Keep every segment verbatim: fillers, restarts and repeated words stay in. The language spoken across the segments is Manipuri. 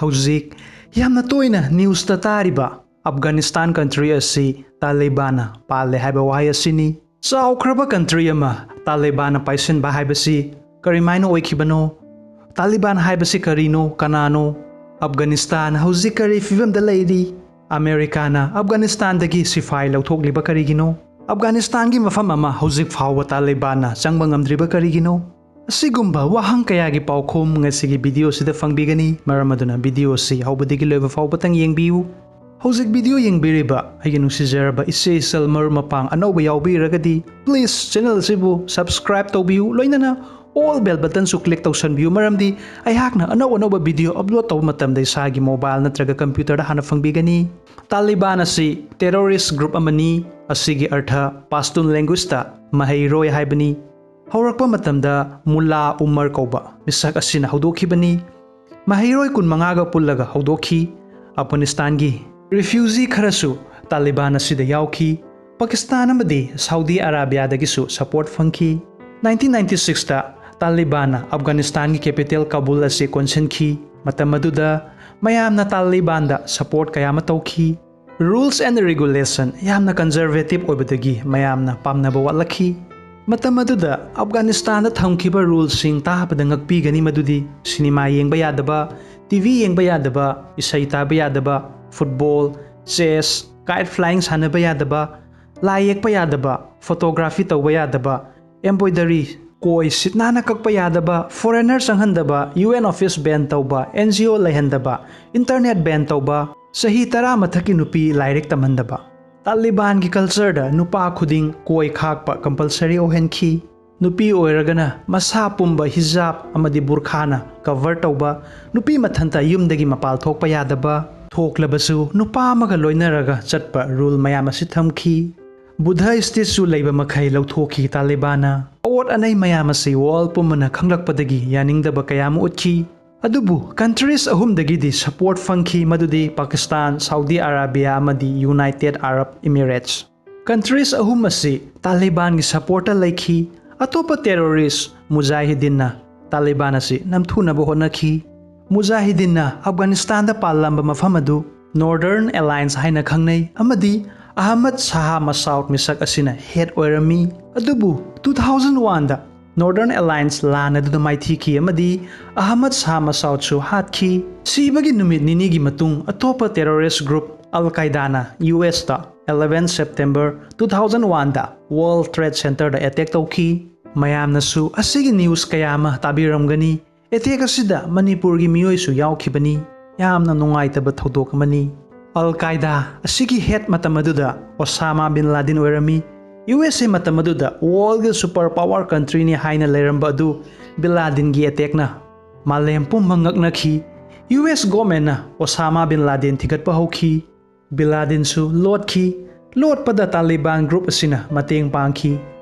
ꯍꯧꯖꯤꯛ ꯌꯥꯝꯅ ꯇꯣꯏꯅ ꯅ꯭ꯌꯨꯁꯇ ꯇꯥꯔꯤꯕ ꯑꯐꯒꯥꯅꯤꯁꯇꯥꯟ ꯀꯟꯇ꯭ꯔꯤ ꯑꯁꯤ ꯇꯥꯂꯤꯕꯥꯟꯅ ꯄꯥꯜꯂꯦ ꯍꯥꯏꯕ ꯋꯥꯍꯩ ꯑꯁꯤꯅꯤ꯫ ꯆꯥꯎꯈ꯭ꯔꯕ ꯀꯟꯇ꯭ꯔꯤ ꯑꯃ ꯇꯥꯂꯤꯕꯥꯟꯅ ꯄꯥꯏꯁꯤꯟꯕ ꯍꯥꯏꯕꯁꯤ ꯀꯔꯤꯃꯥꯏꯅ ꯑꯣꯏꯈꯤꯕꯅꯣ? ꯇꯥꯂꯤꯕꯥꯟ ꯍꯥꯏꯕꯁꯤ ꯀꯔꯤꯅꯣ? ꯀꯅꯥꯅꯣ? ꯑꯐꯒꯥꯅꯤꯁꯇꯥꯟ ꯍꯧꯖꯤꯛ ꯀꯔꯤ ꯐꯤꯕꯝꯗ ꯂꯩꯔꯤ? ꯑꯃꯦꯔꯤꯀꯥꯅ ꯑꯐꯒꯥꯅꯤꯁꯇꯥꯟꯗꯒꯤ ꯁꯤꯐꯥꯏ ꯂꯧꯊꯣꯛꯂꯤꯕ ꯀꯔꯤꯒꯤꯅꯣ? ꯑꯐꯒꯥꯅꯤꯁꯇꯥꯟꯒꯤ ꯃꯐꯝ ꯑꯃ ꯍꯧꯖꯤꯛ ꯐꯥꯎꯕ ꯇꯥꯂꯤꯕꯥꯟꯅ ꯆꯪꯕ ꯉꯝꯗ꯭ꯔꯤꯕ ꯀꯔꯤꯒꯤꯅꯣ? ꯑꯁꯤꯒꯨꯝꯕ ꯋꯥꯍꯪ ꯀꯌꯥꯒꯤ ꯄꯥꯎꯈꯨꯝ ꯉꯁꯤꯒꯤ ꯚꯤꯗꯤꯑꯣꯁꯤꯗ ꯐꯪꯕꯤꯒꯅꯤ꯫ ꯃꯔꯝ ꯑꯗꯨꯅ ꯚꯤꯗꯤꯑꯣꯁꯤ ꯍꯧꯕꯗꯒꯤ ꯂꯣꯏꯕ ꯐꯥꯎꯕꯇꯪ ꯌꯦꯡꯕꯤꯌꯨ꯫ ꯍꯧꯖꯤꯛ ꯚꯤꯗꯤꯑꯣ ꯌꯦꯡꯕꯤꯔꯤꯕ ꯑꯩꯒꯤ ꯅꯨꯡꯁꯤꯖꯔꯕ ꯏꯆꯦ ꯏꯆꯜ ꯃꯔꯨꯞ ꯃꯄꯥꯡ ꯑꯅꯧꯕ ꯌꯥꯎꯕꯤꯔꯒꯗꯤ, please channel ꯑꯁꯤꯕꯨ subscribe ꯇꯧꯕꯤꯌꯨ, ꯂꯣꯏꯅꯅ all bell button ꯁꯨ click ꯇꯧꯁꯟꯕꯤꯌꯨ, ꯃꯔꯝꯗꯤ ꯑꯩꯍꯥꯛꯅ ꯑꯅꯧ ꯑꯅꯧꯕ ꯚꯤꯗꯤꯑꯣ upload ꯇꯧꯕ ꯃꯇꯝꯗ ꯏꯁꯥꯒꯤ ꯃꯣꯕꯥꯏꯜ ꯅꯠꯇ꯭ꯔꯒ ꯀꯝꯄ꯭ꯌꯨꯇꯔꯗ ꯍꯥꯟꯅ ꯐꯪꯕꯤꯒꯅꯤ꯫ ꯇꯥꯂꯤꯕꯥꯟ ꯑꯁꯤ terrorist group ꯑꯃꯅꯤ꯫ ꯑꯁꯤꯒꯤ ꯑꯔꯊ ꯄꯥꯁꯇꯨꯟ language ꯇ ꯃꯍꯩꯔꯣꯏ ꯍꯥꯏꯕꯅꯤ꯫ ꯍꯧꯔꯛꯄ ꯃꯇꯝꯗ ꯃꯨꯂꯥ ꯎꯃꯔ ꯀꯧꯕ ꯃꯤꯁꯛ ꯑꯁꯤꯅ ꯍꯧꯗꯣꯛꯈꯤꯕꯅꯤ꯫ ꯃꯍꯩꯔꯣꯏ ꯀꯨꯟꯃꯉꯥꯒ ꯄꯨꯜꯂꯒ ꯍꯧꯗꯣꯛꯈꯤ꯫ ꯑꯐꯒꯥꯅꯤꯁꯇꯥꯟꯒꯤ refugee ꯈꯔꯁꯨ ꯇꯥꯂꯤꯕꯥꯟ ꯑꯁꯤꯗ ꯌꯥꯎꯈꯤ꯫ ꯄꯥꯀꯤꯁꯇꯥꯟ ꯑꯃꯗꯤ ꯁꯥꯎꯗꯤ ꯑꯔꯥꯕꯤꯌꯥꯗꯒꯤꯁꯨ support ꯐꯪꯈꯤ꯫ Nineteen ninety six ꯇ ꯇꯥꯂꯤꯕꯥꯟꯅ ꯑꯐꯒꯥꯅꯤꯁꯇꯥꯟꯒꯤ capital ꯀꯥꯕꯨꯜ ꯑꯁꯤ ꯀꯣꯟꯁꯤꯟꯈꯤ꯫ ꯃꯇꯝ ꯑꯗꯨꯗ ꯃꯌꯥꯝꯅ ꯇꯥꯂꯤꯕꯥꯟꯗ support ꯀꯌꯥ ꯑꯃ ꯇꯧꯈꯤ꯫ Rules and regulation ꯌꯥꯝꯅ conservative ꯑꯣꯏꯕꯗꯒꯤ ꯃꯌꯥꯝꯅ ꯄꯥꯝꯅꯕ ꯋꯥꯠꯂꯛꯈꯤ꯫ ꯃꯇꯝ ꯑꯗꯨꯗ ꯑꯐꯒꯥꯅꯤꯁꯇꯥꯟꯗ ꯊꯝꯈꯤꯕ rule ꯁꯤꯡ ꯇꯥꯕꯗ ꯉꯛꯄꯤꯒꯅꯤ, ꯃꯗꯨꯗꯤ ꯁꯤꯅꯦꯃꯥ ꯌꯦꯡꯕ ꯌꯥꯗꯕ, TV ꯌꯦꯡꯕ ꯌꯥꯗꯕ, ꯏꯁꯩ ꯇꯥꯕ ꯌꯥꯗꯕ, football, chess, kite flying ꯁꯥꯟꯅꯕ ꯌꯥꯗꯕ, ꯂꯥꯏ ꯌꯦꯛꯄ ꯌꯥꯗꯕ, photography ꯇꯧꯕ ꯌꯥꯗꯕ, embroidery, ꯀꯣꯏ ꯁꯤꯠ ꯅꯥꯟꯅ ꯀꯛꯄ ꯌꯥꯗꯕ, foreigner ꯆꯪꯍꯟꯗꯕ, UN office ban ꯇꯧꯕ, NGO ꯂꯩꯍꯟꯗꯕ, internet ban ꯇꯧꯕ, ꯆꯍꯤ ꯇꯔꯥ ꯃꯊꯛꯀꯤ ꯅꯨꯄꯤ ꯂꯥꯏꯔꯤꯛ ꯇꯝꯍꯟꯗꯕ꯫ ꯇꯥꯂꯤꯕꯥꯟꯒꯤ culture ꯗ ꯅꯨꯄꯥ ꯈꯨꯗꯤꯡ ꯀꯣꯏ ꯈꯥꯛꯄ compulsory ꯑꯣꯏꯍꯟꯈꯤ꯫ ꯅꯨꯄꯤ ꯑꯣꯏꯔꯒꯅ ꯃꯁꯥ ꯄꯨꯝꯕ hijab ꯑꯃꯗꯤ burqa ꯅ cover ꯇꯧꯕ, ꯅꯨꯄꯤ ꯃꯊꯟꯇ ꯌꯨꯝꯗꯒꯤ ꯃꯄꯥꯜ ꯊꯣꯛꯄ ꯌꯥꯗꯕ, ꯊꯣꯛꯂꯕꯁꯨ ꯅꯨꯄꯥ ꯑꯃꯒ ꯂꯣꯏꯅꯔꯒ ꯆꯠꯄ rule ꯃꯌꯥꯝ ꯑꯁꯤ ꯊꯝꯈꯤ꯫ ꯕꯨꯙ statue ꯂꯩꯕ ꯃꯈꯩ ꯂꯧꯊꯣꯛꯈꯤ ꯇꯥꯂꯤꯕꯥꯟꯅ꯫ ꯑꯋꯣꯠ ꯑꯅꯩ ꯃꯌꯥꯝ ꯑꯁꯤ world ꯄꯨꯝꯕꯅ ꯈꯪꯂꯛꯄꯗꯒꯤ ꯌꯥꯅꯤꯡꯗꯕ ꯀꯌꯥ ꯑꯃ ꯎꯠꯈꯤ꯫ ꯑꯗꯨꯕꯨ countries ꯑꯍꯨꯝꯗꯒꯤꯗꯤ support ꯐꯪꯈꯤ, ꯃꯗꯨꯗꯤ ꯄꯥꯀꯤꯁꯇꯥꯟ, ꯁꯥꯎꯗꯤ ꯑꯔꯥꯕꯤꯌꯥ ꯑꯃꯗꯤ United Arab Emirates꯫ Countries ꯑꯍꯨꯝ ꯑꯁꯤ ꯇꯥꯂꯤꯕꯥꯟꯒꯤ support ꯇ ꯂꯩꯈꯤ꯫ ꯑꯇꯣꯞꯄ terrorist ꯃꯨꯖꯥꯍꯤꯗꯤꯟꯅ ꯇꯥꯂꯤꯕꯥꯟ ꯑꯁꯤ ꯅꯝꯊꯨꯅꯕ ꯍꯣꯠꯅꯈꯤ꯫ ꯃꯨꯖꯥꯍꯤꯗꯤꯟꯅ ꯑꯐꯒꯥꯅꯤꯁꯇꯥꯟꯗ ꯄꯥꯜꯂꯝꯕ ꯃꯐꯝ ꯑꯗꯨ Northern Alliance ꯍꯥꯏꯅ ꯈꯪꯅꯩ ꯑꯃꯗꯤ ꯑꯍꯃꯗ ꯁꯥꯍ ꯃꯁꯥꯎꯗ ꯃꯤꯁꯛ ꯑꯁꯤꯅ head ꯑꯣꯏꯔꯝꯃꯤ꯫ ꯑꯗꯨꯕꯨ two thousand one ꯗ Northern Alliance ꯂꯥꯟ ꯑꯗꯨꯗ ꯃꯥꯏꯊꯤꯈꯤ ꯑꯃꯗꯤ ꯑꯍꯃꯗ ꯁꯥꯍ ꯃꯁꯥꯎꯗꯁꯨ ꯍꯥꯠꯈꯤ꯫ ꯁꯤꯕꯒꯤ ꯅꯨꯃꯤꯠ ꯅꯤꯅꯤꯒꯤ ꯃꯇꯨꯡ ꯑꯇꯣꯞꯄ terrorist group Al Qaeda ꯅ U S ꯇ eleven September two thousand one ꯗ World Trade Center ꯗ attack ꯇꯧꯈꯤ꯫ ꯃꯌꯥꯝꯅꯁꯨ ꯑꯁꯤꯒꯤ news ꯀꯌꯥ ꯑꯃ ꯇꯥꯕꯤꯔꯝꯒꯅꯤ꯫ Attack ꯑꯁꯤꯗ ꯃꯅꯤꯄꯨꯔꯒꯤ ꯃꯤꯑꯣꯏꯁꯨ ꯌꯥꯎꯈꯤꯕꯅꯤ꯫ ꯌꯥꯝꯅ ꯅꯨꯡꯉꯥꯏꯇꯕ ꯊꯧꯗꯣꯛ ꯑꯃꯅꯤ꯫ Al Qaeda ꯑꯁꯤꯒꯤ head ꯃꯇꯝ ꯑꯗꯨꯗ Osama bin Laden ꯑꯣꯏꯔꯝꯃꯤ꯫ U S A ꯃꯇꯝ ꯑꯗꯨꯗ world ꯒꯤ super power country ꯅꯤ ꯍꯥꯏꯅ ꯂꯩꯔꯝꯕ ꯑꯗꯨ Bin Laden ꯒꯤ attack ꯅ ꯃꯥꯂꯦꯝ ꯄꯨꯝꯕ ꯉꯛꯅꯈꯤ꯫ U S government ꯅ Osama bin Laden ꯊꯤꯒꯠꯄ ꯍꯧꯈꯤ꯫ Bin Laden ꯁꯨ ꯂꯣꯠꯈꯤ꯫ ꯂꯣꯠꯄꯗ Taliban group ꯑꯁꯤꯅ ꯃꯇꯦꯡ ꯄꯥꯡꯈꯤ꯫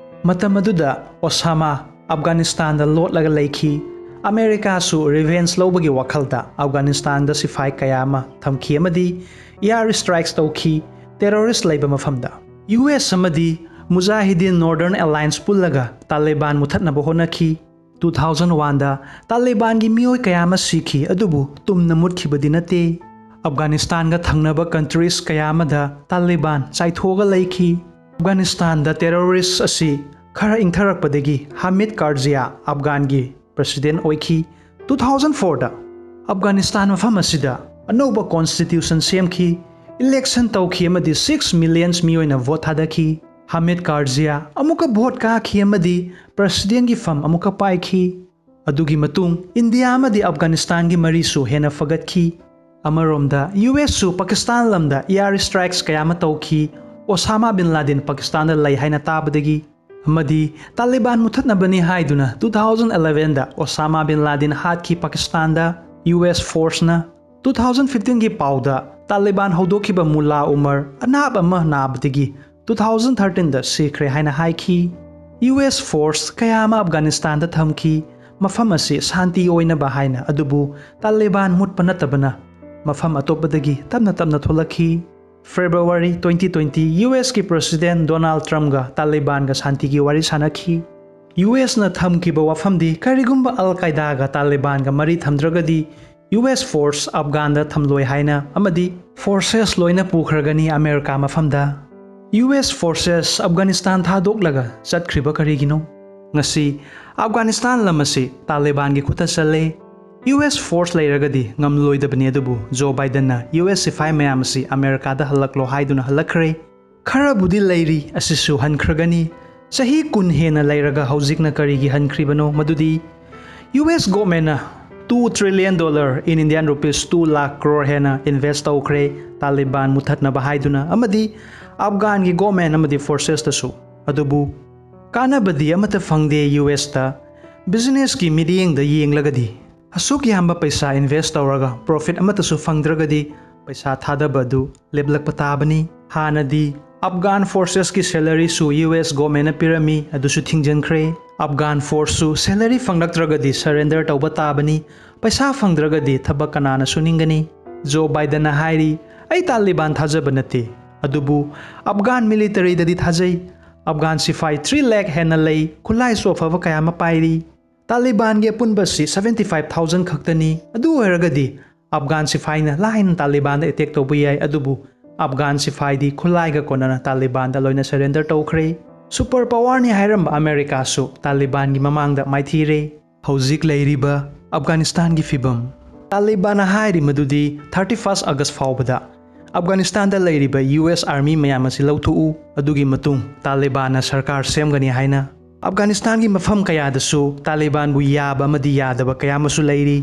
ꯃꯇꯝ ꯑꯗꯨꯗ Osama ꯑꯐꯒꯥꯅꯤꯁꯇꯥꯟꯗ ꯂꯣꯠꯂꯒ ꯂꯩꯈꯤ꯫ ꯑꯃꯦꯔꯤꯀꯥꯁꯨ revenge ꯂꯧꯕꯒꯤ ꯋꯥꯈꯜꯗ ꯑꯐꯒꯥꯅꯤꯁꯇꯥꯟꯗ ꯁꯤꯐꯥꯏ ꯀꯌꯥ ꯑꯃ ꯊꯝꯈꯤ ꯑꯃꯗꯤ air strikes ꯇꯧꯈꯤ꯫ Terrorist ꯂꯩꯕ ꯃꯐꯝꯗ U S ꯑꯃꯗꯤ Mujahideen Northern Alliance ꯄꯨꯜꯂꯒ Taliban ꯃꯨꯊꯠꯅꯕ ꯍꯣꯠꯅꯈꯤ꯫ Two thousand one ꯗ Taliban ꯒꯤ ꯃꯤꯑꯣꯏ ꯀꯌꯥ ꯑꯃ ꯁꯤꯈꯤ, ꯑꯗꯨꯕꯨ ꯇꯨꯝꯅ ꯃꯨꯠꯈꯤꯕꯗꯤ ꯅꯠꯇꯦ꯫ ꯑꯐꯒꯥꯅꯤꯁꯇꯥꯟꯒ ꯊꯪꯅꯕ countries ꯀꯌꯥ ꯑꯃꯗ Taliban ꯆꯥꯏꯊꯣꯛꯑꯒ ꯂꯩꯈꯤ꯫ ꯑꯐꯒꯥꯅꯤꯁꯇꯥꯟꯗ terrorist ꯑꯁꯤ ꯈꯔ ꯏꯪꯊꯔꯛꯄꯗꯒꯤ ꯍꯥꯃꯤꯗ ꯀꯥꯔꯖꯤꯌꯥ ꯑꯐꯒꯥꯟꯒꯤ president ꯑꯣꯏꯈꯤ꯫ Two thousand four ꯗ ꯑꯐꯒꯥꯅꯤꯁꯇꯥꯟ ꯃꯐꯝ ꯑꯁꯤꯗ ꯑꯅꯧꯕ constitution ꯁꯦꯝꯈꯤ꯫ Election ꯇꯧꯈꯤ ꯑꯃꯗꯤ six millions ꯃꯤꯑꯣꯏꯅ vote ꯊꯥꯗꯈꯤ꯫ ꯍꯥꯃꯤꯗ ꯀꯥꯔꯖꯤꯌꯥ ꯑꯃꯨꯛꯀ vote ꯀꯥꯈꯤ ꯑꯃꯗꯤ president ꯒꯤ ꯐꯝ ꯑꯃꯨꯛꯀ ꯄꯥꯏꯈꯤ꯫ ꯑꯗꯨꯒꯤ ꯃꯇꯨꯡ ꯏꯟꯗꯤꯌꯥ ꯑꯃꯗꯤ ꯑꯐꯒꯥꯅꯤꯁꯇꯥꯟꯒꯤ ꯃꯔꯤꯁꯨ ꯍꯦꯟꯅ ꯐꯒꯠꯈꯤ꯫ ꯑꯃꯔꯣꯝꯗ U S ꯁꯨ ꯄꯥꯀꯤꯁꯇꯥꯟ ꯂꯝꯗ air strikes ꯀꯌꯥ ꯑꯃ ꯇꯧꯈꯤ꯫ Osama bin Laden ꯄꯥꯀꯤꯁꯇꯥꯟꯗ ꯂꯩ ꯍꯥꯏꯅ ꯇꯥꯕꯗꯒꯤ ꯑꯃꯗꯤ Taliban ꯃꯨꯊꯠꯅꯕꯅꯤ ꯍꯥꯏꯗꯨꯅ two thousand eleven ꯗ Osama bin Laden ꯍꯥꯠꯈꯤ ꯄꯥꯀꯤꯁꯇꯥꯟꯗ꯫ U S force ꯅ two thousand fifteen ꯒꯤ ꯄꯥꯎꯗ Taliban ꯍꯧꯗꯣꯛꯈꯤꯕ ꯃꯨꯜꯂꯥ ꯎꯃꯔ ꯑꯅꯥꯕ ꯑꯃ ꯅꯥꯕꯗꯒꯤ two thousand thirteen ꯗ ꯁꯤꯈ꯭ꯔꯦ ꯍꯥꯏꯅ ꯍꯥꯏꯈꯤ꯫ U S force ꯀꯌꯥ ꯑꯃ ꯑꯐꯒꯥꯅꯤꯁꯇꯥꯟꯗ ꯊꯝꯈꯤ, ꯃꯐꯝ ꯑꯁꯤ ꯁꯥꯟꯇꯤ ꯑꯣꯏꯅꯕ ꯍꯥꯏꯅ, ꯑꯗꯨꯕꯨ Taliban ꯃꯨꯠꯄ ꯅꯠꯇꯕꯅ ꯃꯐꯝ ꯑꯇꯣꯞꯄꯗꯒꯤ ꯇꯞꯅ ꯇꯞꯅ ꯊꯣꯛꯂꯛꯈꯤ꯫ February twenty twenty U S ꯀꯤ president Donald Trump ꯒ Taliban ꯒ ꯁꯥꯟꯇꯤꯒꯤ ꯋꯥꯔꯤ ꯁꯥꯟꯅꯈꯤ꯫ U S ꯅ ꯊꯝꯈꯤꯕ ꯋꯥꯐꯝꯗꯤ ꯀꯔꯤꯒꯨꯝꯕ Al Qaeda ꯒ Taliban ꯒ ꯃꯔꯤ ꯊꯝꯗ꯭ꯔꯒꯗꯤ ꯌꯨ ꯑꯦꯁ force ꯑꯐꯒꯥꯟꯗ ꯊꯝꯂꯣꯏ ꯍꯥꯏꯅ ꯑꯃꯗꯤ forces ꯂꯣꯏꯅ ꯄꯨꯈ꯭ꯔꯒꯅꯤ ꯑꯃꯦꯔꯤꯀꯥ ꯃꯐꯝꯗ꯫ ꯌꯨ ꯑꯦꯁ forces ꯑꯐꯒꯥꯅꯤꯁꯇꯥꯟ ꯊꯥꯗꯣꯛꯂꯒ ꯆꯠꯈ꯭ꯔꯤꯕ ꯀꯔꯤꯒꯤꯅꯣ? ꯉꯁꯤ ꯑꯐꯒꯥꯅꯤꯁꯇꯥꯟ ꯂꯝ ꯑꯁꯤ ꯇꯥꯂꯤꯕꯥꯟꯒꯤ ꯈꯨꯠꯇ ꯆꯜꯂꯦ꯫ ꯌꯨ ꯑꯦꯁ force ꯂꯩꯔꯒꯗꯤ ꯉꯝꯂꯣꯏꯗꯕꯅꯤ, ꯑꯗꯨꯕꯨ ꯖꯣ ꯕꯥꯏꯗꯟꯅ ꯌꯨ ꯑꯦꯁ ꯁꯤꯐꯥꯏ ꯃꯌꯥꯝ ꯑꯁꯤ ꯑꯃꯦꯔꯤꯀꯥꯗ ꯍꯜꯂꯛꯂꯣ ꯍꯥꯏꯗꯨꯅ ꯍꯜꯂꯛꯈ꯭ꯔꯦ꯫ ꯈꯔꯕꯨꯗꯤ ꯂꯩꯔꯤ, ꯑꯁꯤꯁꯨ ꯍꯟꯈ꯭ꯔꯒꯅꯤ꯫ ꯆꯍꯤ ꯀꯨꯟ ꯍꯦꯟꯅ ꯂꯩꯔꯒ ꯍꯧꯖꯤꯛꯅ ꯀꯔꯤꯒꯤ ꯍꯟꯈ꯭ꯔꯤꯕꯅꯣ? ꯃꯗꯨꯗꯤ ꯌꯨ ꯑꯦꯁ governmentꯅ two trillion dollar, in Indian rupees two lakh crore, ꯍꯦꯟꯅ invest ꯇꯧꯈ꯭ꯔꯦ ꯇꯥꯂꯤꯕꯥꯟ ꯃꯨꯊꯠꯅꯕ ꯍꯥꯏꯗꯨꯅ, ꯑꯃꯗꯤ ꯑꯐꯒꯥꯟꯒꯤ government ꯑꯃꯗꯤ forcesꯇꯁꯨ꯫ ꯑꯗꯨꯕꯨ ꯀꯥꯟꯅꯕꯗꯤ ꯑꯃꯠꯇ ꯐꯪꯗꯦ ꯌꯨ ꯑꯦꯁꯇ꯫ Businessꯀꯤ ꯃꯤꯠꯌꯦꯡꯗ ꯌꯦꯡꯂꯒꯗꯤ, ꯑꯁꯨꯛ ꯌꯥꯝꯕ ꯄꯩꯁꯥ invest ꯇꯧꯔꯒ profit ꯑꯃꯠꯇꯁꯨ ꯐꯪꯗ꯭ꯔꯒꯗꯤ ꯄꯩꯁꯥ ꯊꯥꯗꯕ ꯑꯗꯨ ꯂꯦꯞꯂꯛꯄ ꯇꯥꯕꯅꯤ꯫ ꯍꯥꯟꯅꯗꯤ ꯑꯐꯒꯥꯟ forcesꯀꯤ salaryꯁꯨ ꯌꯨ ꯑꯦꯁ governmentꯅ ꯄꯤꯔꯝꯃꯤ, ꯑꯗꯨꯁꯨ ꯊꯤꯡꯖꯤꯟꯈ꯭ꯔꯦ꯫ ꯑꯐꯒꯥꯟ forceꯁꯨ salary ꯐꯪꯂꯛꯇ꯭ꯔꯒꯗꯤ surrender ꯇꯧꯕ ꯇꯥꯕꯅꯤ, ꯄꯩꯁꯥ ꯐꯪꯗ꯭ꯔꯒꯗꯤ ꯊꯕꯛ ꯀꯅꯥꯅ ꯁꯨꯅꯤꯡꯒꯅꯤ? ꯖꯣ ꯕꯥꯏꯗꯟꯅ ꯍꯥꯏꯔꯤ, "ꯑꯩ ꯇꯥꯂꯤꯕꯥꯟ ꯊꯥꯖꯕ ꯅꯠꯇꯦ, ꯑꯗꯨꯕꯨ ꯑꯐꯒꯥꯟ militaryꯗꯗꯤ ꯊꯥꯖꯩ꯫ ꯑꯐꯒꯥꯟ ꯁꯤꯐꯥꯏ three lakh ꯍꯦꯟꯅ ꯂꯩ, ꯈꯨꯠꯂꯥꯏꯁꯨ ꯑꯐꯕ ꯀꯌꯥ ꯑꯃ ꯄꯥꯏꯔꯤ꯫ ꯇꯥꯂꯤꯕꯥꯟꯒꯤ ꯑꯄꯨꯟꯕꯁꯤ seventy five thousand ꯈꯛꯇꯅꯤ꯫ ꯑꯗꯨ ꯑꯣꯏꯔꯒꯗꯤ ꯑꯐꯒꯥꯟ ꯁꯤꯐꯥꯏꯅ ꯂꯥꯏꯅ ꯇꯥꯂꯤꯕꯥꯟꯗ attack ꯇꯧꯕ ꯌꯥꯏ, ꯑꯗꯨꯕꯨ ꯑꯐꯒꯥꯟ ꯁꯤꯐꯥꯏꯗꯤ ꯈꯨꯠꯂꯥꯏꯒ ꯀꯣꯟꯅꯅ ꯇꯥꯂꯤꯕꯥꯟꯗ ꯂꯣꯏꯅ surrender ꯇꯧꯈ꯭ꯔꯦ꯫ Super powerꯅꯤ ꯍꯥꯏꯔꯝꯕ ꯑꯃꯦꯔꯤꯀꯥꯁꯨ ꯇꯥꯂꯤꯕꯥꯟꯒꯤ ꯃꯃꯥꯡꯗ ꯃꯥꯏꯊꯤꯔꯦ꯫ ꯍꯧꯖꯤꯛ ꯂꯩꯔꯤꯕ ꯑꯐꯒꯥꯅꯤꯁꯇꯥꯟꯒꯤ ꯐꯤꯕꯝ꯫ ꯇꯥꯂꯤꯕꯥꯟꯅ ꯍꯥꯏꯔꯤ ꯃꯗꯨꯗꯤ thirty first August ꯐꯥꯎꯕꯗ ꯑꯐꯒꯥꯅꯤꯁꯇꯥꯟꯗ ꯂꯩꯔꯤꯕ ꯌꯨ ꯑꯦꯁ army ꯃꯌꯥꯝ ꯑꯁꯤ ꯂꯧꯊꯣꯛꯎ, ꯑꯗꯨꯒꯤ ꯃꯇꯨꯡ ꯇꯥꯂꯤꯕꯥꯟꯅ ꯁꯔꯀꯥꯔ ꯁꯦꯝꯒꯅꯤ ꯍꯥꯏꯅ꯫ ꯑꯐꯒꯥꯅꯤꯁꯇꯥꯟꯒꯤ ꯃꯐꯝ ꯀꯌꯥꯗꯁꯨ ꯇꯥꯂꯤꯕꯥꯟꯕꯨ ꯌꯥꯕ ꯑꯃꯗꯤ ꯌꯥꯗꯕ ꯀꯌꯥ ꯑꯃꯁꯨ ꯂꯩꯔꯤ꯫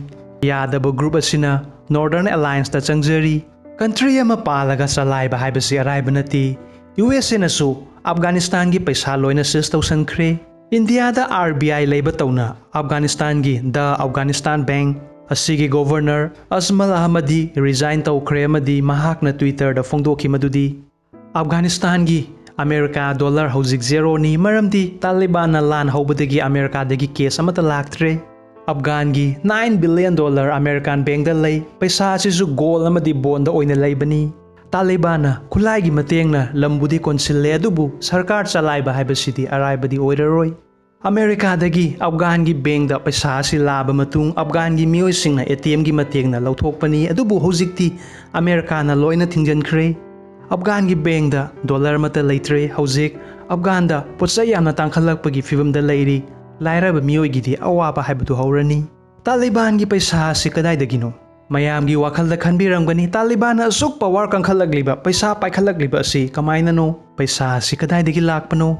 ꯌꯥꯗꯕ group ꯑꯁꯤꯅ Northern Allianceꯇ ꯆꯪꯖꯔꯤ꯫ Country ꯑꯃ ꯄꯥꯜꯂꯒ ꯆꯂꯥꯏꯕ ꯍꯥꯏꯕꯁꯤ ꯑꯔꯥꯏꯕ ꯅꯠꯇꯦ꯫ ꯌꯨ ꯑꯦꯁ ꯑꯦꯅꯁꯨ ꯑꯐꯒꯥꯅꯤꯁꯇꯥꯟꯒꯤ ꯄꯩꯁꯥ ꯂꯣꯏꯅ seize ꯇꯧꯁꯟꯈ꯭ꯔꯦ꯫ ꯏꯟꯗꯤꯌꯥꯗ ꯑꯥꯔ ꯕꯤ ꯑꯥꯏ ꯂꯩꯕ ꯇꯧꯅ ꯑꯐꯒꯥꯅꯤꯁꯇꯥꯟꯒꯤ The Afghanistan Bank ꯑꯁꯤꯒꯤ governor ꯑꯖꯃꯜ ꯑꯍꯃꯗꯤ resign ꯇꯧꯈ꯭ꯔꯦ ꯑꯃꯗꯤ ꯃꯍꯥꯛꯅ Twitterꯗ ꯐꯣꯡꯗꯣꯛꯈꯤ ꯃꯗꯨꯗꯤ ꯑꯐꯒꯥꯅꯤꯁꯇꯥꯟꯒꯤ ꯑꯃꯦꯔꯤꯀꯥ dollar ꯍꯧꯖꯤꯛ zeroꯅꯤ, ꯃꯔꯝꯗꯤ ꯇꯥꯂꯤꯕꯥꯟꯅ ꯂꯥꯟ ꯍꯧꯕꯗꯒꯤ ꯑꯃꯦꯔꯤꯀꯥꯗꯒꯤ cash ꯑꯃꯠꯇ ꯂꯥꯛꯇ꯭ꯔꯦ꯫ ꯑꯐꯒꯥꯟꯒꯤ nine billion dollar American bankꯗ ꯂꯩ꯫ ꯄꯩꯁꯥ ꯑꯁꯤꯁꯨ gold ꯑꯃꯗꯤ bondꯗ ꯑꯣꯏꯅ ꯂꯩꯕꯅꯤ꯫ ꯇꯥꯂꯤꯕꯥꯟꯅ ꯈꯨꯠꯂꯥꯏꯒꯤ ꯃꯇꯦꯡꯅ ꯂꯝꯕꯨꯗꯤ ꯀꯣꯟꯁꯤꯜꯂꯦ, ꯑꯗꯨꯕꯨ ꯁꯔꯀꯥꯔ ꯆꯂꯥꯏꯕ ꯍꯥꯏꯕꯁꯤꯗꯤ ꯑꯔꯥꯏꯕꯗꯤ ꯑꯣꯏꯔꯔꯣꯏ꯫ ꯑꯃꯦꯔꯤꯀꯥꯗꯒꯤ ꯑꯐꯒꯥꯟꯒꯤ ꯕꯦꯡꯗ ꯄꯩꯁꯥ ꯑꯁꯤ ꯂꯥꯕ ꯃꯇꯨꯡ ꯑꯐꯒꯥꯟꯒꯤ ꯃꯤꯑꯣꯏꯁꯤꯡꯅ ꯑꯦ ꯇꯤ ꯑꯦꯝꯒꯤ ꯃꯇꯦꯡꯅ ꯂꯧꯊꯣꯛꯄꯅꯤ꯫ ꯑꯗꯨꯕꯨ ꯍꯧꯖꯤꯛꯇꯤ ꯑꯃꯦꯔꯤꯀꯥꯅ ꯂꯣꯏꯅ ꯊꯤꯡꯖꯤꯟꯈ꯭ꯔꯦ꯫ ꯑꯐꯒꯥꯟꯒꯤ ꯕꯦꯡꯗ ꯗꯣꯂꯔ ꯑꯃꯠꯇ ꯂꯩꯇ꯭ꯔꯦ꯫ ꯍꯧꯖꯤꯛ ꯑꯐꯒꯥꯟꯗ ꯄꯣꯠꯆꯩ ꯌꯥꯝꯅ ꯇꯥꯡꯈꯠꯂꯛꯄꯒꯤ ꯐꯤꯕꯝꯗ ꯂꯩꯔꯤ꯫ ꯂꯥꯏꯔꯕ ꯃꯤꯑꯣꯏꯒꯤꯗꯤ ꯑꯋꯥꯕ ꯍꯥꯏꯕꯗꯨ ꯍꯧꯔꯅꯤ꯫ ꯇꯥꯂꯤꯕꯥꯟꯒꯤ ꯄꯩꯁꯥ ꯑꯁꯤ ꯀꯗꯥꯏꯗꯒꯤꯅꯣ? ꯃꯌꯥꯝꯒꯤ ꯋꯥꯈꯜꯗ ꯈꯟꯕꯤꯔꯝꯒꯅꯤ, ꯇꯥꯂꯤꯕꯥꯟꯅ ꯑꯁꯨꯛ ꯄꯋꯥꯔ ꯀꯟꯈꯠꯂꯛꯂꯤꯕ, ꯄꯩꯁꯥ ꯄꯥꯏꯈꯠꯂꯛꯂꯤꯕ ꯑꯁꯤ ꯀꯃꯥꯏꯅꯅꯣ? ꯄꯩꯁꯥ ꯑꯁꯤ ꯀꯗꯥꯏꯗꯒꯤ ꯂꯥꯛꯄꯅꯣ?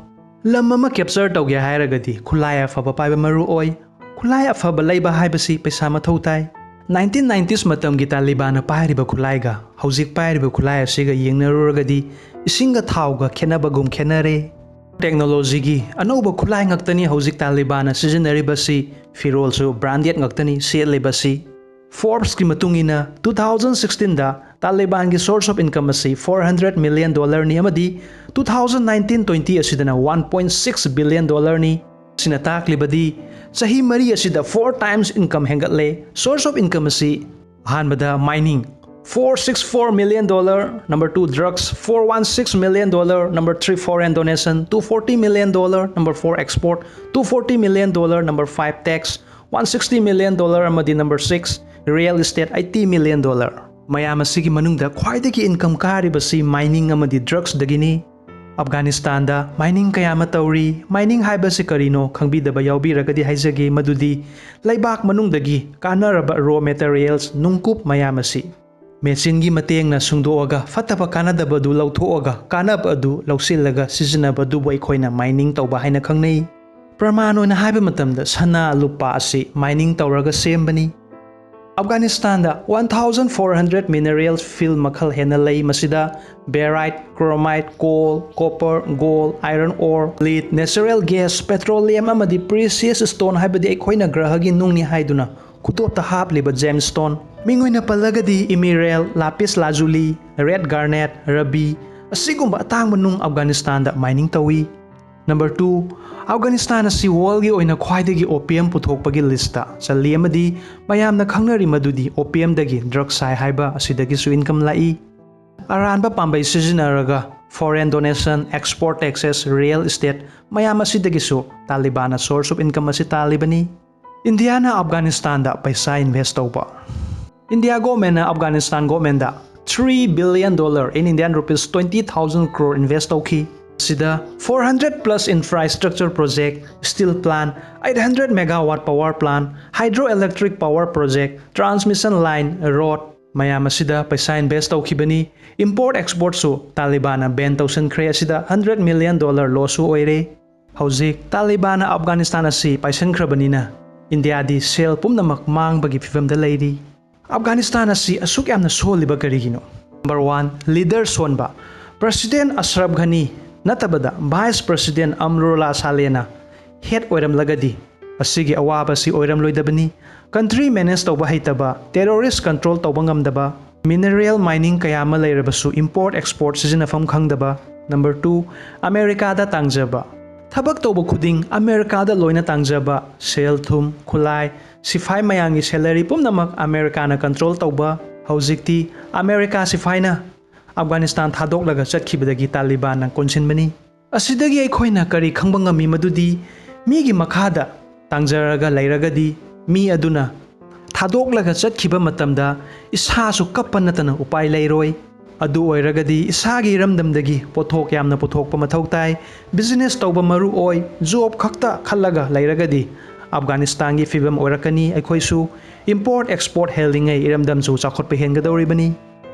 ꯂꯝ ꯑꯃ ꯀꯦꯞꯆꯔ ꯇꯧꯒꯦ ꯍꯥꯏꯔꯒꯗꯤ ꯈꯨꯠꯂꯥꯏ ꯑꯐꯕ ꯄꯥꯏꯕ ꯃꯔꯨ ꯑꯣꯏ꯫ ꯈꯨꯠꯂꯥꯏ ꯑꯐꯕ ꯂꯩꯕ ꯍꯥꯏꯕꯁꯤ ꯄꯩꯁꯥ ꯃꯊꯧ ꯇꯥꯏ꯫ ꯅꯥꯏꯟꯇꯤꯟ ꯅꯥꯏꯟꯇꯤꯁ ꯃꯇꯝꯒꯤ ꯇꯥꯂꯤꯕꯥꯟꯅ ꯄꯥꯏꯔꯤꯕ ꯈꯨꯠꯂꯥꯏꯒ ꯍꯧꯖꯤꯛ ꯄꯥꯏꯔꯤꯕ ꯈꯨꯠꯂꯥꯏ ꯑꯁꯤꯒ ꯌꯦꯡꯅꯔꯨꯔꯒꯗꯤ ꯏꯁꯤꯡꯒ ꯊꯥꯎꯒ ꯈꯦꯠꯅꯕꯒꯨꯝ ꯈꯦꯠꯅꯔꯦ꯫ ꯇꯦꯛꯅꯣꯂꯣꯖꯤꯒꯤ ꯑꯅꯧꯕ ꯈꯨꯠꯂꯥꯏ ꯉꯥꯛꯇꯅꯤ ꯍꯧꯖꯤꯛ ꯇꯥꯂꯤꯕꯥꯟꯅ ꯁꯤꯖꯤꯟꯅꯔꯤꯕꯁꯤ꯫ ꯐꯤꯔꯣꯜꯁꯨ ꯕ꯭ꯔꯥꯟꯗꯦꯗ ꯉꯥꯛꯇꯅꯤ ꯁꯦꯠꯂꯤꯕꯁꯤ꯫ ꯐꯣꯔꯕꯁꯀꯤ ꯃꯇꯨꯡ ꯏꯟꯅ, ꯇꯨ ꯊꯥꯎꯖꯟ ꯁꯤꯛꯁꯇꯤꯟꯗ ꯇꯥꯂꯤꯕꯥꯟꯒꯤ source of income ꯑꯁꯤ four hundred million dollarꯅꯤ ꯑꯃꯗꯤ two thousand nineteen twenty ꯑꯁꯤꯗꯅ one point six billion dollarꯅꯤ꯫ ꯁꯤꯅ ꯇꯥꯛꯂꯤꯕꯗꯤ ꯆꯍꯤ ꯃꯔꯤ ꯑꯁꯤꯗ four times income ꯍꯦꯟꯒꯠꯂꯦ꯫ Source of income ꯑꯁꯤ ꯑꯍꯥꯟꯕꯗ mining, four six four million dollar, number two drugs, four one six million dollar, number three foreign donation, two forty million dollar, number four export, two forty million dollar, number five tax, one sixty million dollar ꯑꯃꯗꯤ number six real estate, eighty million dollar꯫ ꯃꯌꯥꯝ ꯑꯁꯤꯒꯤ ꯃꯅꯨꯡꯗ ꯈ꯭ꯋꯥꯏꯗꯒꯤ income ꯀꯥꯔꯤꯕꯁꯤ mining ꯑꯃꯗꯤ drugsꯗꯒꯤꯅꯤ꯫ ꯑꯐꯒꯥꯅꯤꯁꯇꯥꯟꯗ mining ꯀꯌꯥ ꯑꯃ ꯇꯧꯔꯤ꯫ Mining ꯍꯥꯏꯕꯁꯤ ꯀꯔꯤꯅꯣ ꯈꯪꯕꯤꯗꯕ ꯌꯥꯎꯕꯤꯔꯒꯗꯤ ꯍꯥꯏꯖꯒꯦ, ꯃꯗꯨꯗꯤ ꯂꯩꯕꯥꯛ ꯃꯅꯨꯡꯗꯒꯤ ꯀꯥꯟꯅꯔꯕ raw materials, ꯅꯨꯡꯀꯨꯞ ꯃꯌꯥꯝ ꯑꯁꯤ ꯃꯦꯆꯤꯟꯒꯤ ꯃꯇꯦꯡꯅ ꯁꯨꯡꯗꯣꯛꯑꯒ ꯐꯠꯇꯕ ꯀꯥꯟꯅꯗꯕꯗꯨ ꯂꯧꯊꯣꯛꯑꯒ ꯀꯥꯟꯅꯕ ꯑꯗꯨ ꯂꯧꯁꯤꯜꯂꯒ ꯁꯤꯖꯤꯟꯅꯕ ꯑꯗꯨꯕꯨ ꯑꯩꯈꯣꯏꯅ mining ꯇꯧꯕ ꯍꯥꯏꯅ ꯈꯪꯅꯩ꯫ ꯄ꯭ꯔꯃꯥꯟ ꯑꯣꯏꯅ ꯍꯥꯏꯕ ꯃꯇꯝꯗ ꯁꯅꯥ, ꯂꯨꯄꯥ ꯑꯁꯤ mining ꯇꯧꯔꯒ ꯁꯦꯝꯕꯅꯤ꯫ ꯑꯐꯒꯥꯅꯤꯁꯇꯥꯟꯗ one thousand four hundred minerals field ꯃꯈꯜ ꯍꯦꯟꯅ ꯂꯩ꯫ ꯃꯁꯤꯗ barite, chromite, coal, copper, gold, iron ore, lead, natural gas, petroleum ꯑꯃꯗꯤ precious stone ꯍꯥꯏꯕꯗꯤ ꯑꯩꯈꯣꯏꯅ ꯒ꯭ꯔꯍꯒꯤ ꯅꯨꯡꯅꯤ ꯍꯥꯏꯗꯨꯅ ꯈꯨꯗꯣꯞꯇ ꯍꯥꯞꯂꯤꯕ gemstone, ꯃꯤꯡ ꯑꯣꯏꯅ ꯄꯜꯂꯒꯗꯤ emerald, lapis lazuli, red garnet, ruby, ꯑꯁꯤꯒꯨꯝꯕ ꯑꯇꯥꯡꯕ ꯅꯨꯡ ꯑꯐꯒꯥꯅꯤꯁꯇꯥꯟꯗ mining ꯇꯧꯏ꯫ Number two, ꯑꯐꯒꯥꯅꯤꯁꯇꯥꯟ ꯑꯁꯤ worldꯒꯤ ꯑꯣꯏꯅ ꯈ꯭ꯋꯥꯏꯗꯒꯤ opium ꯄꯨꯊꯣꯛꯄꯒꯤ listꯇ ꯆꯜꯂꯤ ꯑꯃꯗꯤ ꯃꯌꯥꯝꯅ ꯈꯪꯅꯔꯤ ꯃꯗꯨꯗꯤ opiumꯗꯒꯤ drug ꯁꯥꯏ ꯍꯥꯏꯕ ꯑꯁꯤꯗꯒꯤꯁꯨ income ꯂꯥꯛꯏ꯫ ꯑꯔꯥꯟꯕ ꯄꯥꯝꯕꯩ ꯁꯤꯖꯤꯟꯅꯔꯒ foreign donation, export taxes, real estate, ꯃꯌꯥꯝ ꯑꯁꯤꯗꯒꯤꯁꯨ ꯇꯥꯂꯤꯕꯥꯟꯅ source of income ꯑꯁꯤ ꯇꯥꯜꯂꯤꯕꯅꯤ꯫ ꯏꯟꯗꯤꯌꯥꯅ ꯑꯐꯒꯥꯅꯤꯁꯇꯥꯟꯗ ꯄꯩꯁꯥ invest ꯇꯧꯕ꯫ ꯏꯟꯗꯤꯌꯥ ꯒꯣꯔꯃꯦꯟꯅ Afghanistan ꯒꯣꯔꯃꯦꯟꯗ three billion dollar, in Indian rupees twenty thousand crore, invest ꯇꯧꯈꯤ꯫ ꯁꯤꯗ four hundred plus infrastructure project, steel plant, eight hundred megawatt power plant, hydroelectric power project, transmission line, road, ꯃꯌꯥꯝ ꯑꯁꯤꯗ ꯄꯩꯁꯥ invest ꯇꯧꯈꯤꯕꯅꯤ꯫ Import exportꯁꯨ ꯇꯥꯂꯤꯕꯥꯟꯅ ban ꯇꯧꯁꯤꯟꯈ꯭ꯔꯦ꯫ ꯑꯁꯤꯗ hundred million dollar lossꯁꯨ ꯑꯣꯏꯔꯦ꯫ ꯍꯧꯖꯤꯛ ꯇꯥꯂꯤꯕꯥꯟꯅ ꯑꯐꯒꯥꯅꯤꯁꯇꯥꯟ ꯑꯁꯤ ꯄꯥꯏꯁꯤꯟꯈ꯭ꯔꯕꯅꯤꯅ ꯏꯟꯗꯤꯌꯥꯗꯤ ꯁꯦꯜ ꯄꯨꯝꯅꯃꯛ ꯃꯥꯡꯕꯒꯤ ꯐꯤꯕꯝꯗ ꯂꯩꯔꯤ꯫ ꯑꯐꯒꯥꯅꯤꯁꯇꯥꯟ ꯑꯁꯤ ꯑꯁꯨꯛ ꯌꯥꯝꯅ ꯁꯣꯜꯂꯤꯕ ꯀꯔꯤꯒꯤꯅꯣ? Number one, leader ꯁꯣꯟꯕ꯫ President ꯑꯁꯔꯐ ꯘꯅꯤ ꯅꯠꯇꯕꯗ Vice President ꯑꯃꯔꯨꯜꯂꯥ ꯁꯥꯂꯦꯅ head ꯑꯣꯏꯔꯝꯂꯒꯗꯤ ꯑꯁꯤꯒꯤ ꯑꯋꯥꯕ ꯑꯁꯤ ꯑꯣꯏꯔꯝꯂꯣꯏꯗꯕꯅꯤ꯫ Country manage ꯇꯧꯕ ꯍꯩꯇꯕ, terrorist control ꯇꯧꯕ ꯉꯝꯗꯕ, mineral mining ꯀꯌꯥ ꯑꯃ ꯂꯩꯔꯕꯁꯨ import export ꯁꯤꯖꯤꯟꯅꯐꯝ ꯈꯪꯗꯕ꯫ Number two, ꯑꯃꯦꯔꯤꯀꯥꯗ ꯇꯥꯡꯖꯕ꯫ ꯊꯕꯛ ꯇꯧꯕ ꯈꯨꯗꯤꯡ ꯑꯃꯦꯔꯤꯀꯥꯗ ꯂꯣꯏꯅ ꯇꯥꯡꯖꯕ, ꯁꯦꯜ ꯊꯨꯝ, ꯈꯨꯠꯂꯥꯏ, ꯁꯤꯐꯥꯏ ꯃꯌꯥꯝꯒꯤ salary ꯄꯨꯝꯅꯃꯛ ꯑꯃꯦꯔꯤꯀꯥꯅ control ꯇꯧꯕ꯫ ꯍꯧꯖꯤꯛꯇꯤ ꯑꯃꯦꯔꯤꯀꯥ ꯁꯤꯐꯥꯏꯅ ꯑꯐꯒꯥꯅꯤꯁꯇꯥꯟ ꯊꯥꯗꯣꯛꯂꯒ ꯆꯠꯈꯤꯕꯗꯒꯤ ꯇꯥꯂꯤꯕꯥꯟꯅ ꯀꯣꯟꯁꯤꯟꯕꯅꯤ꯫ ꯑꯁꯤꯗꯒꯤ ꯑꯩꯈꯣꯏꯅ ꯀꯔꯤ ꯈꯪꯕ ꯉꯝꯃꯤ? ꯃꯗꯨꯗꯤ ꯃꯤꯒꯤ ꯃꯈꯥꯗ ꯇꯥꯡꯖꯔꯒ ꯂꯩꯔꯒꯗꯤ ꯃꯤ ꯑꯗꯨꯅ ꯊꯥꯗꯣꯛꯂꯒ ꯆꯠꯈꯤꯕ ꯃꯇꯝꯗ ꯏꯁꯥꯁꯨ ꯀꯞꯄ ꯅꯠꯇꯅ ꯎꯄꯥꯏ ꯂꯩꯔꯣꯏ꯫ ꯑꯗꯨ ꯑꯣꯏꯔꯒꯗꯤ ꯏꯁꯥꯒꯤ ꯏꯔꯝꯗꯝꯗꯒꯤ ꯄꯣꯠꯊꯣꯛ ꯌꯥꯝꯅ ꯄꯨꯊꯣꯛꯄ ꯃꯊꯧ ꯇꯥꯏ꯫ Business ꯇꯧꯕ ꯃꯔꯨ ꯑꯣꯏ꯫ Job ꯈꯛꯇ ꯈꯜꯂꯒ ꯂꯩꯔꯒꯗꯤ ꯑꯐꯒꯥꯅꯤꯁꯇꯥꯟꯒꯤ ꯐꯤꯕꯝ ꯑꯣꯏꯔꯛꯀꯅꯤ꯫ ꯑꯩꯈꯣꯏꯁꯨ import export ꯍꯦꯜꯂꯤꯉꯩ ꯏꯔꯝꯗꯝꯁꯨ ꯆꯥꯎꯈꯠꯄ ꯍꯦꯟꯒꯗꯧꯔꯤꯕꯅꯤ꯫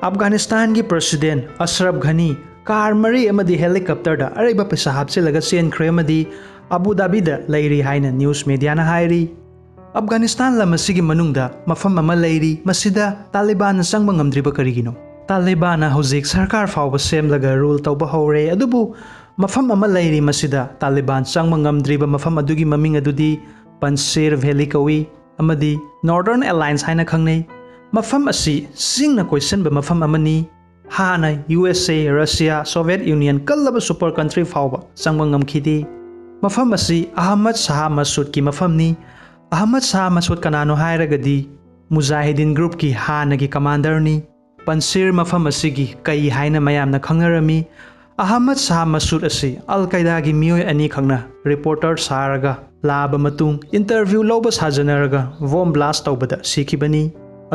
ꯑꯐꯒꯥꯅꯤꯁꯇꯥꯟꯒꯤ President ꯑꯁꯔꯐ ꯘꯅꯤ car ꯃꯔꯤ ꯑꯃꯗꯤ helicopterꯗ ꯑꯔꯩꯕ ꯄꯩꯁꯥ ꯍꯥꯞꯆꯤꯜꯂꯒ ꯆꯦꯟꯈ꯭ꯔꯦ ꯑꯃꯗꯤ ꯑꯕꯨ ꯙꯥꯕꯤꯗ ꯂꯩꯔꯤ ꯍꯥꯏꯅ news mediaꯅ ꯍꯥꯏꯔꯤ꯫ ꯑꯐꯒꯥꯅꯤꯁꯇꯥꯟ ꯂꯝ ꯑꯁꯤꯒꯤ ꯃꯅꯨꯡꯗ ꯃꯐꯝ ꯑꯃ ꯂꯩꯔꯤ, ꯃꯁꯤꯗ ꯇꯥꯂꯤꯕꯥꯟꯅ ꯆꯪꯕ ꯉꯝꯗ꯭ꯔꯤꯕ ꯀꯔꯤꯒꯤꯅꯣ? ꯇꯥꯂꯤꯕꯥꯟꯅ ꯍꯧꯖꯤꯛ ꯁꯔꯀꯥꯔ ꯐꯥꯎꯕ ꯁꯦꯝꯂꯒ rule ꯇꯧꯕ ꯍꯧꯔꯦ, ꯑꯗꯨꯕꯨ ꯃꯐꯝ ꯑꯃ ꯂꯩꯔꯤ, ꯃꯁꯤꯗ ꯇꯥꯂꯤꯕꯥꯟ ꯆꯪꯕ ꯉꯝꯗ꯭ꯔꯤꯕ ꯃꯐꯝ ꯑꯗꯨꯒꯤ ꯃꯃꯤꯡ ꯑꯗꯨꯗꯤ ꯄꯟꯁꯤꯔ Valley ꯀꯧꯏ ꯑꯃꯗꯤ Northern Alliance ꯍꯥꯏꯅ ꯈꯪꯅꯩ꯫ ꯃꯐꯝ ꯑꯁꯤ ꯆꯤꯡꯅ ꯀꯣꯏꯁꯤꯟꯕ ꯃꯐꯝ ꯑꯃꯅꯤ꯫ ꯍꯥꯟꯅ USA, Russia, Soviet Union ꯀꯜꯂꯕ super country ꯐꯥꯎꯕ ꯆꯪꯕ ꯉꯝꯈꯤꯗꯦ꯫ ꯃꯐꯝ ꯑꯁꯤ ꯑꯍꯃꯗ ꯁꯥꯍ ꯃꯁꯨꯗꯀꯤ ꯃꯐꯝꯅꯤ꯫ ꯑꯍꯃꯗ ꯁꯥꯍ ꯃꯁꯨꯗ ꯀꯅꯥꯅꯣ ꯍꯥꯏꯔꯒꯗꯤ ꯃꯨꯖꯥꯍꯤꯗꯤꯟ groupꯀꯤ ꯍꯥꯟꯅꯒꯤ commanderꯅꯤ꯫ ꯄꯟꯁꯤꯔ ꯃꯐꯝ ꯑꯁꯤꯒꯤ ꯀꯩ ꯍꯥꯏꯅ ꯃꯌꯥꯝꯅ ꯈꯪꯅꯔꯝꯃꯤ꯫ ꯑꯍꯃꯗ ꯁꯥꯍ ꯃꯁꯨꯗ ꯑꯁꯤ ꯑꯜ ꯀꯥꯏꯗꯥꯒꯤ ꯃꯤꯑꯣꯏ ꯑꯅꯤꯈꯛꯅ ꯔꯤꯄꯣꯔꯇꯔ ꯁꯥꯔꯒ ꯂꯥꯛꯑꯕ ꯃꯇꯨꯡ, ꯏꯟꯇꯔꯚ꯭ꯌꯨ ꯂꯧꯕ ꯁꯥꯖꯅꯔꯒ ꯕꯣꯝ ꯕ꯭ꯂꯥꯁ ꯇꯧꯕꯗ ꯁꯤꯈꯤꯕꯅꯤ꯫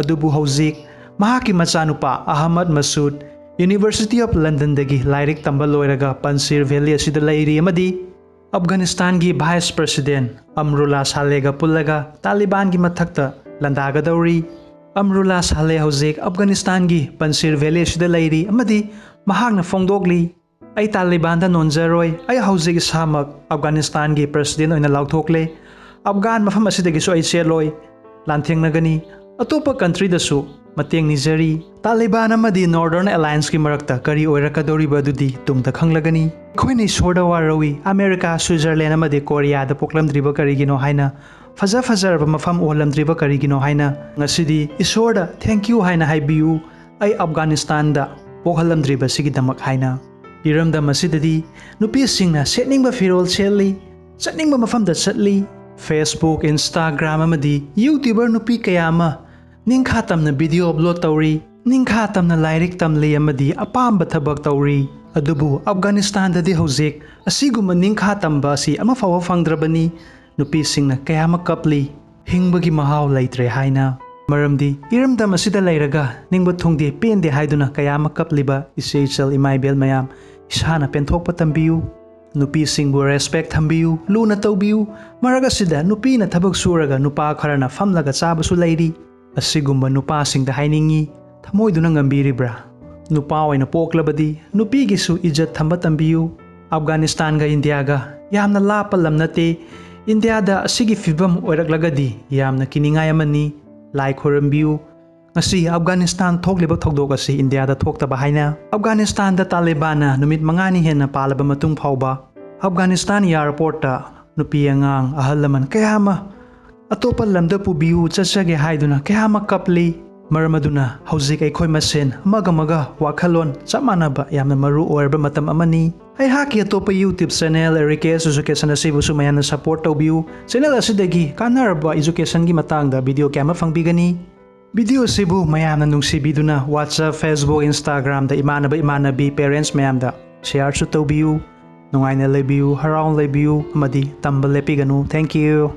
ꯑꯗꯨꯕꯨ ꯍꯧꯖꯤꯛ ꯃꯍꯥꯛꯀꯤ ꯃꯆꯥꯅꯨꯄꯥ ꯑꯍꯃꯗ ꯃꯁꯨꯗ University of Londonꯗꯒꯤ ꯂꯥꯏꯔꯤꯛ ꯇꯝꯕ ꯂꯣꯏꯔꯒ ꯄꯟꯁꯤꯔ ꯚꯦꯂꯤ ꯑꯁꯤꯗ ꯂꯩꯔꯤ ꯑꯃꯗꯤ ꯑꯐꯒꯥꯅꯤꯁꯇꯥꯟꯒꯤ ꯚꯥꯏꯁ ꯄ꯭ꯔꯁꯤꯗꯦꯟ ꯑꯝꯔꯨꯂꯥ ꯁꯥꯂꯦꯒ ꯄꯨꯜꯂꯒ ꯇꯥꯂꯤꯕꯥꯟꯒꯤ ꯃꯊꯛꯇ ꯂꯥꯟꯗꯥꯒꯗꯧꯔꯤ꯫ ꯑꯝꯔꯨꯂꯥ ꯁꯥꯂꯦ ꯍꯧꯖꯤꯛ ꯑꯐꯒꯥꯅꯤꯁꯇꯥꯟꯒꯤ ꯄꯟꯁꯤꯔ ꯚꯦꯂꯤ ꯑꯁꯤꯗ ꯂꯩꯔꯤ ꯑꯃꯗꯤ ꯃꯍꯥꯛꯅ ꯐꯣꯡꯗꯣꯛꯂꯤ, "ꯑꯩ ꯇꯥꯂꯤꯕꯥꯟꯗ ꯅꯣꯟꯖꯔꯣꯏ꯫ ꯑꯩ ꯍꯧꯖꯤꯛ ꯏꯁꯥꯃꯛ ꯑꯐꯒꯥꯅꯤꯁꯇꯥꯟꯒꯤ ꯄ꯭ꯔꯁꯤꯗꯦꯟ ꯑꯣꯏꯅ ꯂꯥꯎꯊꯣꯛꯂꯦ꯫ ꯑꯐꯒꯥꯟ ꯃꯐꯝ ꯑꯁꯤꯗꯒꯤꯁꯨ ꯑꯩ ꯆꯦꯜꯂꯣꯏ꯫ ꯂꯥꯟꯊꯦꯡꯅꯒꯅꯤ꯫ ꯑꯇꯣꯞꯄ ꯀꯟꯇ꯭ꯔꯤꯗꯁꯨ ꯃꯇꯦꯡ ꯅꯤꯖꯔꯤ꯫" ꯇꯥꯂꯤꯕꯥꯟ ꯑꯃꯗꯤ ꯅꯣꯔꯗꯔꯟ ꯑꯦꯂꯥꯌꯟꯁꯀꯤ ꯃꯔꯛꯇ ꯀꯔꯤ ꯑꯣꯏꯔꯛꯀꯗꯧꯔꯤꯕ ꯑꯗꯨꯗꯤ ꯇꯨꯡꯗ ꯈꯪꯂꯒꯅꯤ꯫ ꯑꯩꯈꯣꯏꯅ ꯏꯁꯣꯔꯗ ꯋꯥꯔꯧꯏ, ꯑꯃꯦꯔꯤꯀꯥ, ꯁ꯭ꯋꯤꯖꯔꯂꯦꯟ ꯑꯃꯗꯤ ꯀꯣꯔꯤꯌꯥꯗ ꯄꯣꯛꯂꯝꯗ꯭ꯔꯤꯕ ꯀꯔꯤꯒꯤꯅꯣ ꯍꯥꯏꯅ, ꯐꯖ ꯐꯖꯔꯕ ꯃꯐꯝ ꯎꯍꯜꯂꯝꯗ꯭ꯔꯤꯕ ꯀꯔꯤꯒꯤꯅꯣ ꯍꯥꯏꯅ꯫ ꯉꯁꯤꯗꯤ ꯏꯁꯣꯔꯗ "Thank you" ꯍꯥꯏꯅ ꯍꯥꯏꯕꯤꯌꯨ, ꯑꯩ ꯑꯐꯒꯥꯅꯤꯁꯇꯥꯟꯗ ꯄꯣꯛꯍꯜꯂꯝꯗ꯭ꯔꯤꯕꯁꯤꯒꯤꯗꯃꯛ ꯍꯥꯏꯅ꯫ ꯏꯔꯝꯗꯝ ꯑꯁꯤꯗꯗꯤ ꯅꯨꯄꯤꯁꯤꯡꯅ ꯁꯦꯠꯅꯤꯡꯕ ꯐꯤꯔꯣꯜ ꯁꯦꯠꯂꯤ, ꯆꯠꯅꯤꯡꯕ ꯃꯐꯝꯗ ꯆꯠꯂꯤ꯫ Facebook, Instagram ꯑꯃꯗꯤ YouTuber ꯅꯨꯄꯤ ꯀꯌꯥ ꯑꯃ ꯅꯤꯡꯈꯥ ꯇꯝꯅ ꯚꯤꯗꯤꯑꯣ ꯑꯞꯂꯣꯗ ꯇꯧꯔꯤ, ꯅꯤꯡꯈꯥ ꯇꯝꯅ ꯂꯥꯏꯔꯤꯛ ꯇꯝꯂꯤ ꯑꯃꯗꯤ ꯑꯄꯥꯝꯕ ꯊꯕꯛ ꯇꯧꯔꯤ꯫ ꯑꯗꯨꯕꯨ ꯑꯐꯒꯥꯅꯤꯁꯇꯥꯟꯗꯗꯤ ꯍꯧꯖꯤꯛ ꯑꯁꯤꯒꯨꯝꯕ ꯅꯤꯡꯈꯥ ꯇꯝꯕ ꯑꯁꯤ ꯑꯃꯐꯥꯎꯕ ꯐꯪꯗ꯭ꯔꯕꯅꯤ꯫ ꯅꯨꯄꯤꯁꯤꯡꯅ ꯀꯌꯥ ꯑꯃ ꯀꯞꯂꯤ, ꯍꯤꯡꯕꯒꯤ ꯃꯍꯥꯎ ꯂꯩꯇ꯭ꯔꯦ ꯍꯥꯏꯅ꯫ ꯃꯔꯝꯗꯤ ꯏꯔꯝꯗꯝ ꯑꯁꯤꯗ ꯂꯩꯔꯒ ꯅꯤꯡꯕ ꯊꯨꯡꯗꯦ, ꯄꯦꯟꯗꯦ ꯍꯥꯏꯗꯨꯅ ꯀꯌꯥ ꯑꯃ ꯀꯞꯂꯤꯕ ꯏꯆꯦ ꯏꯆꯜ ꯏꯃꯥ ꯏꯕꯦꯜ ꯃꯌꯥꯝ, ꯏꯁꯥꯅ ꯄꯦꯟꯊꯣꯛꯄ ꯇꯝꯕꯤꯌꯨ꯫ ꯅꯨꯄꯤꯁꯤꯡꯕꯨ ꯔꯦꯁꯄꯦꯛ ꯊꯝꯕꯤꯌꯨ, ꯂꯨꯅ ꯇꯧꯕꯤꯌꯨ꯫ ꯃꯔꯛ ꯑꯁꯤꯗ ꯅꯨꯄꯤꯅ ꯊꯕꯛ ꯁꯨꯔꯒ ꯅꯨꯄꯥ ꯈꯔꯅ ꯐꯝꯂꯒ ꯆꯥꯕꯁꯨ ꯂꯩꯔꯤ꯫ ꯑꯁꯤꯒꯨꯝꯕ ꯅꯨꯄꯥꯁꯤꯡꯗ ꯍꯥꯏꯅꯤꯡꯉꯤ, ꯊꯃꯣꯏꯗꯨꯅ ꯉꯝꯕꯤꯔꯤꯕ꯭ꯔꯥ? ꯅꯨꯄꯥ ꯑꯣꯏꯅ ꯄꯣꯛꯂꯕꯗꯤ ꯅꯨꯄꯤꯒꯤꯁꯨ ꯏꯖꯠ ꯊꯝꯕ ꯇꯝꯕꯤꯌꯨ꯫ ꯑꯐꯒꯥꯅꯤꯁꯇꯥꯟꯒ ꯏꯟꯗꯤꯌꯥꯒ ꯌꯥꯝꯅ ꯂꯥꯞꯄ ꯂꯝ ꯅꯠꯇꯦ꯫ ꯏꯟꯗꯤꯌꯥꯗ ꯑꯁꯤꯒꯤ ꯐꯤꯕꯝ ꯑꯣꯏꯔꯛꯂꯒꯗꯤ ꯌꯥꯝꯅ ꯀꯤꯅꯤꯡꯉꯥꯏ ꯑꯃꯅꯤ꯫ ꯂꯥꯏ ꯈꯣꯏꯔꯝꯕꯤꯌꯨ꯫ ꯉꯁꯤ ꯑꯐꯒꯥꯅꯤꯁꯇꯥꯟ ꯊꯣꯛꯂꯤꯕ ꯊꯧꯗꯣꯛ ꯑꯁꯤ ꯏꯟꯗꯤꯌꯥꯗ ꯊꯣꯛꯇꯕ ꯍꯥꯏꯅ꯫ ꯑꯐꯒꯥꯅꯤꯁꯇꯥꯟꯗ ꯇꯥꯂꯤꯕꯥꯟꯅ ꯅꯨꯃꯤꯠ ꯃꯉꯥꯅꯤ ꯍꯦꯟꯅ ꯄꯥꯜꯂꯕ ꯃꯇꯨꯡ ꯐꯥꯎꯕ ꯑꯐꯒꯥꯅꯤꯁꯇꯥꯟ ꯑꯦꯌꯥꯔꯄꯣꯔꯠꯇ ꯅꯨꯄꯤ ꯑꯉꯥꯡ, ꯑꯍꯜ ꯂꯃꯟ ꯀꯌꯥ ꯑꯃ ꯑꯇꯣꯞꯄ ꯂꯝꯗ ꯄꯨꯕꯤꯌꯨ, ꯆꯠꯆꯒꯦ ꯍꯥꯏꯗꯨꯅ ꯀꯌꯥ ꯑꯃ ꯀꯞꯂꯤ꯫ ꯃꯔꯝ ꯑꯗꯨꯅ ꯍꯧꯖꯤꯛ ꯑꯩꯈꯣꯏ ꯃꯁꯦꯟ ꯑꯃꯒ ꯑꯃꯒ ꯋꯥꯈꯜꯂꯣꯟ ꯆꯞ ꯃꯥꯟꯅꯕ ꯌꯥꯝꯅ ꯃꯔꯨ ꯑꯣꯏꯔꯕ ꯃꯇꯝ ꯑꯃꯅꯤ꯫ ꯑꯩꯍꯥꯛꯀꯤ ꯑꯇꯣꯞꯄ YouTube channel Rick's Education ꯑꯁꯤꯕꯨꯁꯨ ꯃꯌꯥꯝꯅ support ꯇꯧꯕꯤꯌꯨ꯫ Channel ꯑꯁꯤꯗꯒꯤ ꯀꯥꯟꯅꯔꯕ educationꯒꯤ ꯃꯇꯥꯡꯗ video ꯀꯌꯥ ꯑꯃ ꯐꯪꯕꯤꯒꯅꯤ꯫ Video ꯑꯁꯤꯕꯨ ꯃꯌꯥꯝꯅ ꯅꯨꯡꯁꯤꯕꯤꯗꯨꯅ WhatsApp, Facebook, Instagramꯗ ꯏꯃꯥꯟꯅꯕ ꯏꯃꯥꯟꯅꯕꯤ, parents ꯃꯌꯥꯝꯗ Shareꯁꯨ ꯇꯧꯕꯤꯌꯨ꯫ ꯅꯨꯡꯉꯥꯏꯅ ꯂꯩꯕꯤꯌꯨ, ꯍꯔꯥꯎꯅ ꯂꯩꯕꯤꯌꯨ ꯑꯃꯗꯤ ꯇꯝꯕ ꯂꯦꯞꯄꯤꯒꯅꯨ꯫ Thank you꯫